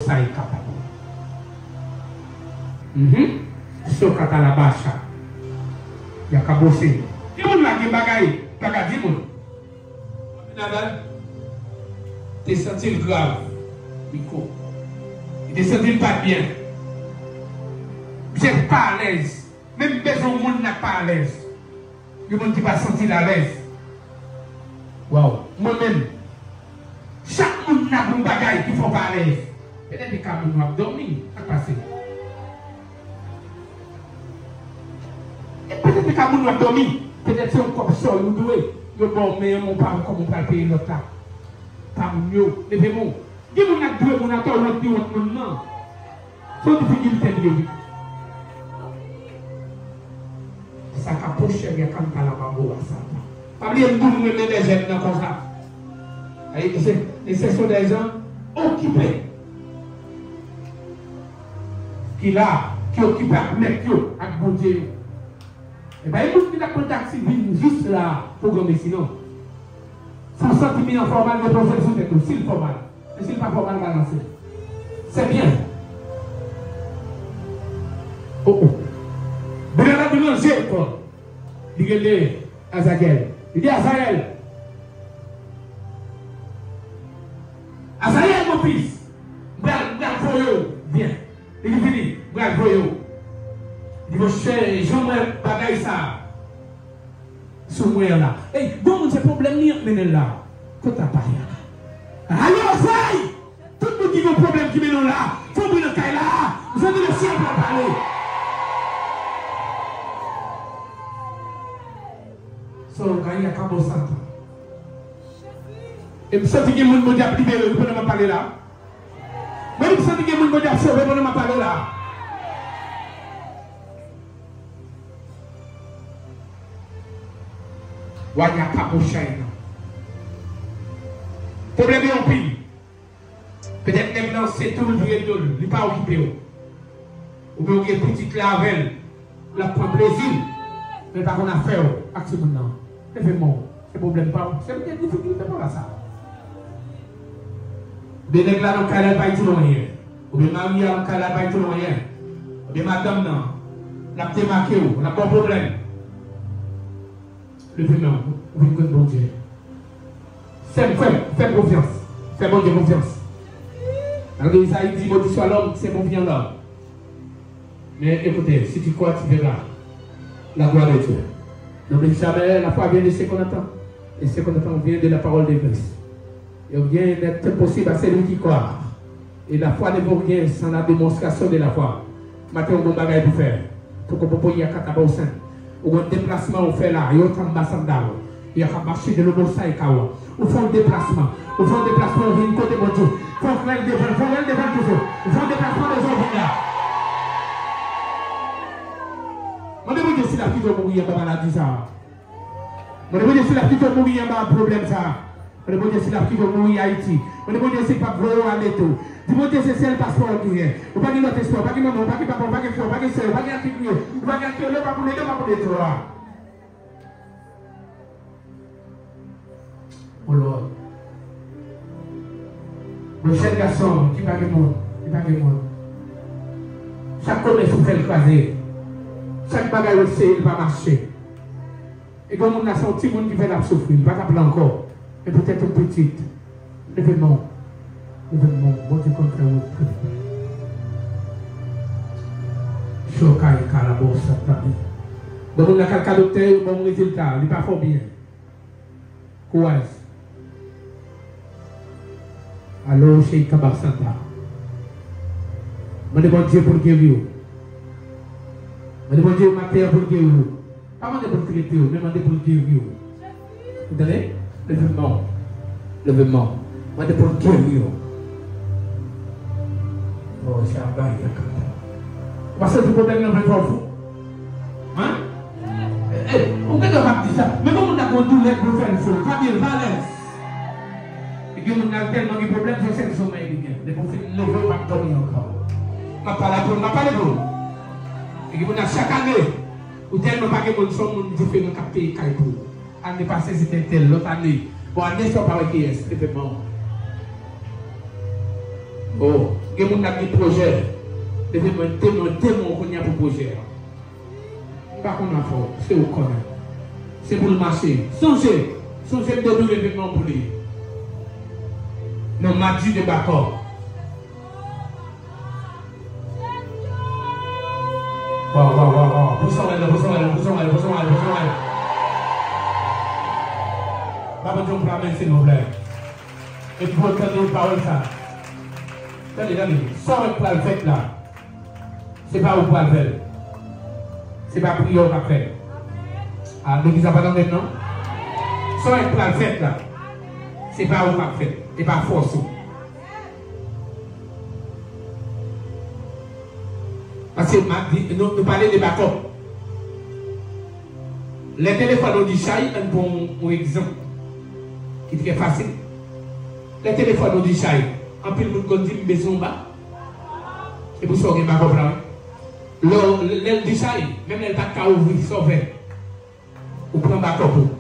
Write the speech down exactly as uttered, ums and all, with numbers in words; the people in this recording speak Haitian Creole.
sa e kapab. Mhm. Sokata la bacha. Y a kabose. Ki moun la gen bagay, pa ka di moun. Nadal te santi l grav. Miko. Li te santi l pa t byen. Misye pa alèz. Menm bezwen yon moun nan pa alèz. Yon moun ki pa santi l alèz. Waw, mwen menm, chak moun nan gon bagay ki fè w pa alèz. Petèt e ka moun w ap dòmi, sa k pase? E petèt e ka moun w ap dòmi. Petèt se yon kòb sòl ou dwe. Yo ba w men an, men w pa wè kòman w pral peye lòt la. Pa moun yo, leve men w. Gen moun nan dwe moun atò, wont li wont moun nan. Se yon difikilte li ye wi. Sa ka pochè gen kanta la pa bo a sa. Pa bliye m di nou renmen dè jèn nan konsa. E se, e se son dè jan okipe. Ki la, ki okipe ak mèt yo, ak Bondye yo. E pa yon moun ki t ap pran taksi vin jis la pou granmesi non. Si w santi men an fòmal, depoze l sou tèt ou, si l fòmal. E si l pa fòmal, balanse l. Se byen. Oh, oh. Bondye la di ranje kò. Li rele Azayèl. Li di, Azayèl. Azayèl, mon fils. M pral, m pral voye w. Byen. Li di, vini, m pral voye w. Li di, monchè, jan m wè bagay sa a sou mwen an la. Ey, gon moun se pwoblèm li ap mennen l la. Kot apayaka? Alo, Azay! Tout moun ki gen pwoblèm ki mennen w la, fè bri nan kay la. M santi lesyèl pral pale. So, gaye a kabosata. E m santi gen moun Bondye ap libere wi pandan m ap pale la. Mwen di m santi gen moun Bondye ap sove pandan m ap pale la. Wanya pa pou chay nan. Pwoblèm yo anpil. Petèt nèg lan se tou l vire do l, li pa okipe w. Oubyen w gen pitit la avè l, l ap pran plezi l, men l pa konn afè w ak timoun nan. Leve men w, se pwoblèm pa w, se m gen difikilte pa w la sa. Oubyen nèg la nan kay la, l pa itil w anyen. Oubyen mari a nan kay la, l pa itil w anyen. Oubyen madanm nan, l ap demake w, l ap ba w pwoblèm. Leve men w, ou vin konn Bondye. Sè m, frè m, fè m konfyans. Fè Bondye konfyans. Malgre Ezayi di, maudit soit l'homme qui se confie en l'homme. Mais écoutez, si tu crois, tu verras la gloire de Dieu. N'oublie jamais, la foi vient de ce qu'on entend. Et ce qu'on entend vient de la parole de Christ. Et rien n'est impossible à celui qui croit. Et la foi ne vaut rien sans la démonstration de la foi. Maten, yon bon bagay pou fè. Poko popo ya kata ba w sen. Ou gen deplasman ou fè la, yo tanba sandal. Yo ka mache de lobo sa e ka w. Ou fè yon deplasman. Ou fè yon deplasman, ou vin kote Bondye. Fè w rèl devan, fè w rèl devan toujou. Ou fè yon deplasman, deja w vin la. Mande Bondye si l ap kite w mouri anba maladi sa a. Mande Bondye si l ap kite w mouri anba pwoblèm sa a. Mande Bondye si l ap kite w mouri Ayiti. Mande Bondye si l p ap voye w ale tou. Di Bondye se sèl paspò w genyen. Ou pa gen lòt espwa, ou pa gen manman, ou pa gen papa, ou pa gen frè, ou pa gen sè, ou pa gen a ki kriye, ou pa gen a ki rele, ou pa pou l ede, ou pa pou l ede w a. O Lòd. Bon, jèn gason ki pa gen moun, ki pa gen moun. Chak komès ou fè l kraze. Chak bagay ou eseye l pa mache. E gen moun la se yon timoun ki fè l ap soufri, li pa ka pran ankò. Men poutèt yon pitit, leve men w, leve men w, Bondye konn fè wout pou li. Chokay kalabò satani. Bon, moun la k al ka doktè, yo ban yon rezilta, li pa fè w byen. Kouraj. Alo, cheri kaba santa. Mande Bondye pou l geri w. Mande Bondye maten an pou l geri w. Pa mande pou l trete w, men mande pou l geri w. Ou tande? Leve men w. Leve men w. Mande pou l geri w. Oh, se a bay a kanta. Ou pa santi pwoblèm nan vle fè w fou? Hein? Eh, eh, ou gen dwa p ap di sa. Men gon moun nan gon doulè k vle fè l fou. Pa byen, l pa alèz. E gen moun nan tèlman gen pwoblèm, se sèl somèy li gen. Depi w fin leve, w p ap dòmi ankò. M ap pale pou ou, m ap pale pou ou. E gen moun nan chak ane, ou tèlman pa gen moun, se yon moun diferan k ap peye kay pou ou. Ane pase se te entèl, lòt ane. Bon, ane sa w pa wè kiyès, leve men w. Oh, Gen moun k ap gen pwojè. Leve men, te mwen, te mwen kounye a pou pwojè a. M pa konn afè w, se ou k konnen. Se pou l mache. Sonje, sonje m te di w evenman pou li. Non, m a di de bakò. Waw, waw, waw, waw. Pouse anlè, pouse anlè, pouse anlè, pouse anlè, pouse anlè. Ba mwen yon pla men, silvouplè. E pou tande pawòl sa. Tande, tande. Sa w wè k pral fèt la, se pa ou k pral fè l. Se pa priyè w k ap fè l. A, legliz la pa nan menm non. Sa w wè k pral fèt la, se pa ou k ap fè l. E pa fòs ou. Paske m ap di, nou, nou pale de bakòp. Lè telefòn ou di chay, ann pran yon, yon egzanp ki trè fasil. Lè telefòn ou di chay, anpil moun konn di m bezwen yon ba. Se pou sa w gen bakòp la, wi. Lè, lè l di chay, menm lè l pa t ka ouvri, sa w fè? Ou pran bakòp ou.